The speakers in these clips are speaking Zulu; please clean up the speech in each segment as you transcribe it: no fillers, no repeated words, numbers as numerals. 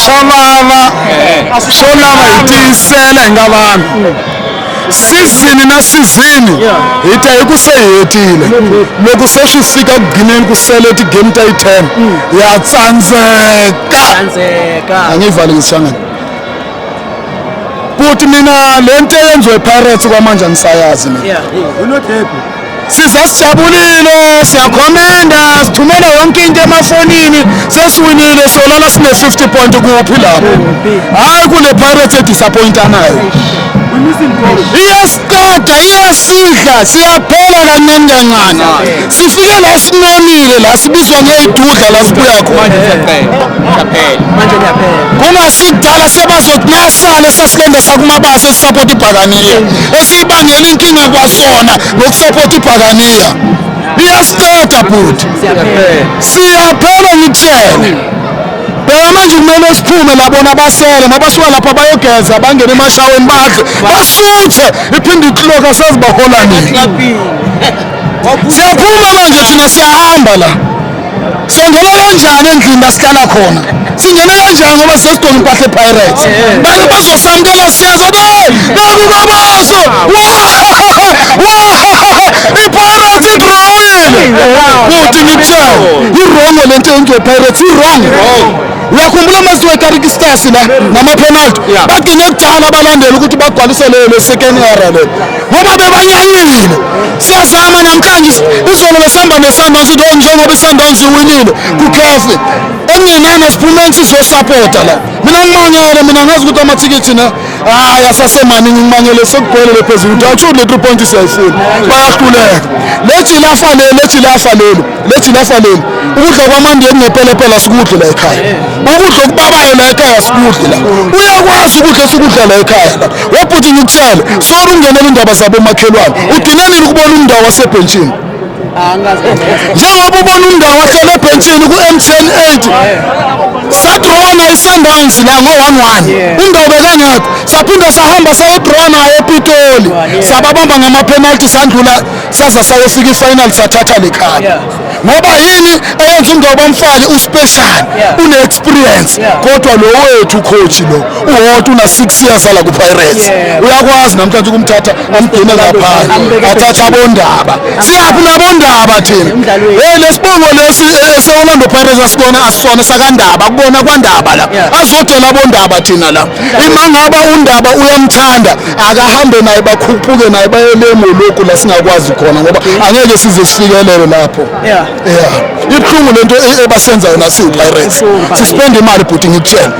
Swa vava, swo lava hi tiyisela hi nga vanhu. Season na season hi ta hi ku se hi hetile. Loko se swi fika ku gineni ku sele ti-game ta yi 10 ya tsandzeka. Tsandzeka. A ngi yi vali ngisishangana. Buti, mina le nto eyenziwe Pirates kwamanje angisayazi mina. We're not happy. Siza sijabulile, siyakhomenda, sithumela yonke into emafonini, sesiwinile, solala sine 50 point kuphi lapho? Hayi, kule Pirates edisappointanayo. We're missing goals. Iyasiqeda, iyasidla, siyaphela kancane kancane. Sifike la sinonile, la sibizwa ngey'dudla, la sibuya khona. Manje niyaphela. Kungasikudala sebazothi nasale sasilenda sakumabasa esisapota ibhakaniya, esiyibangela inkinga kwasona ngokusapota ibhakaniya. Iyasiqeda bhuti. Siyaphela. Siyaphela, ngikutshele. Bheka manje, kumele siphume labona basele mabasuka lapha bayogeza, bangene emashaweni, badle, basuthe, iphinde ikloka sazibahola nini. Siyaphuma manje thina, siyahamba la. Songena kanjani endlini la sihlala khona? Singene kanjani ngoba sesigqoke impahla ePirates? Bake bazosamukela, siyaza be nakubabaso iPirates idrawile. Buti, ngikutshela, i-wrong lento eyenziwe Pirates, i-wrong. Uyakhumbula masiwe eKariki Stars la nama-penalty, bagcine kudala abalandeli ukuthi bagcwalise leyo le second era le ngoba bebanyanyile. Siyazama namhlanje, izolo besihamba ne-Sundowns, ithi, "Oh, njengoba i-Sundowns iwinile ku-CAF, okungenani asiphumeni sizosapota la." Mina ngimangele, mina ngazi ukuthi amathikithi ne hayi asasemaningi. Ngimangele sekugcwele phezulu ukuthi awutsho le 3 point siyayifuna, bayahluleka. Lethi lafa leli, lethi lafa leli, lethi lafa leli. Ukudla kwamandi okungepelepele sikudle la ekhaya, ukudla okubabayo la ekhaya sikudle la. Uyakwazi ukudla esikudla la ekhaya la. Webhuti, ngikutshele, sorry ungenela indaba zabomakhelwane, ugcine nini ukubona umndawo wasebhentshini? Njengoba ubona umndawo wahlala ebhentshini ku-MTN 8, sadrowa nayo i-Sundowns la ngo-1-1, umndawo bekangekho. Saphinda sahamba sayodrowa nayo ePitoli, sababamba ngama-penalty, sandlula saza sayofika i-final, sathatha le cup. Ngoba yini eyenza umndawo bamfake? U-special, une-experience. Kodwa lo wethu coach lo uwodwa una 6 years ala ku-Pirates, uyakwazi namhlanje ukumthatha amgcine ngaphandle, athathe abondaba. Siyaphi nabondaba thina? Hey, lesibongo lesi ese-Orlando Pirates asibona, asisona sakandaba, kubona kwandaba la azodela abondaba thina la. Ima ngaba undaba uyamthanda, akahambe naye, bakhuphuke naye baye le Morocco la singakwazi khona, ngoba angeke size sifikelele lapho. Yeah, ibuhlungu lento ebasenza yona siwu-Pirates. Sispend imali bhuti, ngikutshele.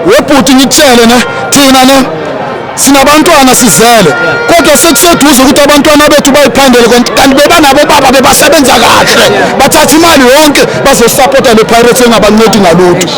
Webhuti, ngikutshele ne, thina ne sinabantwana, sizele, kodwa sekuseduze ukuthi abantwana bethu bayiphandele, kanti bebanabo baba bebasebenza kahle, bathatha imali yonke bazosapota le Pirates engabancedi ngalutho.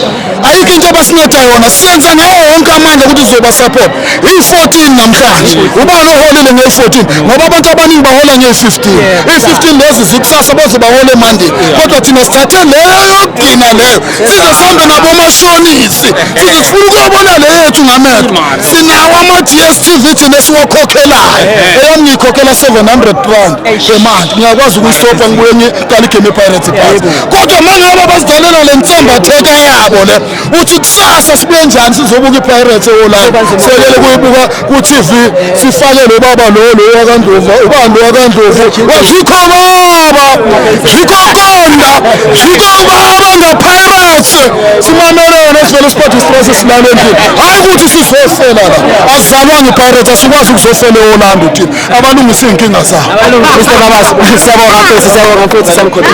Ayikho into abasinceda yona. Siyenza ngawo wonke amandla ukuthi sizobasapota. Iyi-14 namhlanje, ubani oholile ngeyi-14? Ngoba abantu abaningi bahola ngeyi-15. Iyi-15 lezi zikusasa, baze bahole eMonday, kodwa thina sithathe leyo yokugcina leyo, size sihambe nabomashonisi, size sifuna ukuyobona le yethu ngamehlo. Sinawo ama-DStv thina esiwakhokhelayo. Eyami ngiyikhokhela R700 per month, ngiyakwazi ukuyistopha ngibuye ngiqala igame ye-Pirates phansi. Kodwa uma ngabe bazidalela le nsembatheka yabo le, uthi kusasa sibuye njani sizobuka i-Pirates e-Orlando? Sekele kuyibuka ku-TV, sifake lo baba lo lo wakaNdlovu, ubani lo wakaNdlovu, wazvikho baba, zvikho konda, zvikho baba nga-Pirates. Simamele yona, sivele siphathe stress, silale endlini. Hayi ukuthi sizofela la, asizalwanga i-Pirates, asikwazi ukuzofela e-Orlando thina. Abalungisa iy'nkinga zabo. Mr. Mabaso, siyabonga mfethu, siyabonga mfethu, samkhulu.